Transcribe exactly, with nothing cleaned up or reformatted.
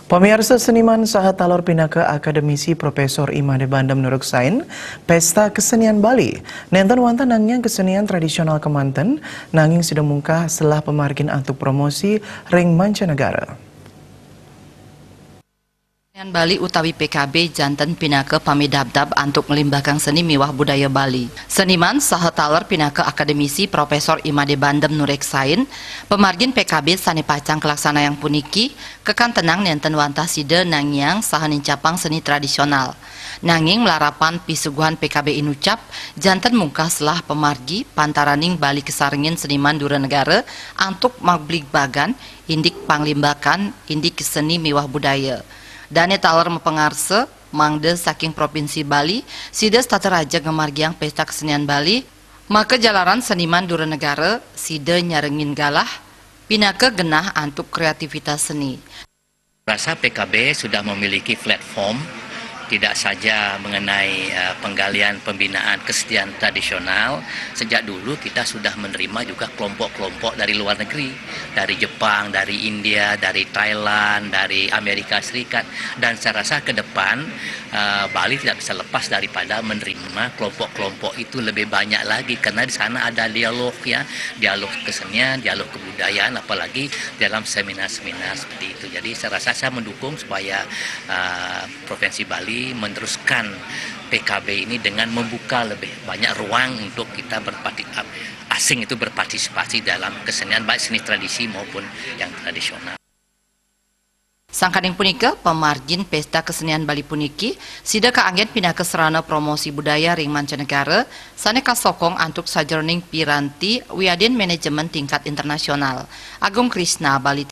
Pamiarsa, seniman saha taler pinaka akademisi Profesor Imade Bandem nuruksain Pesta Kesenian Bali. Nenten wantah nangiang kesenian tradisional kemanten, nanging sida mungkah selah pamargin antuk promosi ring mancanegara. Kesenian Bali utawi P K B janten pinaka pamidabdab antuk nglimbakang seni miwah budaya Bali. Seniman saha taler pinaka akademisi Profesor Imade Bandem nuruksain, pamargin P K B sane pacang kalaksanayang puniki kakantenang nenten wantah sida nangiang saha nincapang seni tradisional. Nanging malarapan pisuguhan P K B inucap, janten mungkah selah pamargi pantaraning Bali kasarengin seniman dura negara antuk mabligbagan indik panglimbakan indik seni miwah budaya. Dane taler mapangarsa mangda saking Provinsi Bali sida setata raja ngamargiang Pesta Kesenian Bali, maka jalaran seniman dura negara sida nyarengin galah pinaka genah antuk kreativitas seni. Rasa P K B sudah memiliki platform tidak saja mengenai uh, penggalian pembinaan kesenian tradisional. Sejak dulu kita sudah menerima juga kelompok-kelompok dari luar negeri, dari Jepang, dari India, dari Thailand, dari Amerika Serikat, dan saya rasa ke depan uh, Bali tidak bisa lepas daripada menerima kelompok-kelompok itu lebih banyak lagi, karena di sana ada dialog, ya, dialog kesenian, dialog kebudayaan, apalagi dalam seminar-seminar seperti itu. Jadi saya rasa saya mendukung supaya uh, Provinsi Bali meneruskan P K B ini dengan membuka lebih banyak ruang untuk kita berparti asing itu berpartisipasi dalam kesenian, baik seni tradisi maupun yang tradisional. Sangkaning punika, pamargin Pesta Kesenian Bali puniki sida kaanggen pinaka sarana promosi budaya ring mancanegara sane kasokong antuk sajeroning piranti wiadin manajemen tingkat internasional. Agung Krisna, Bali.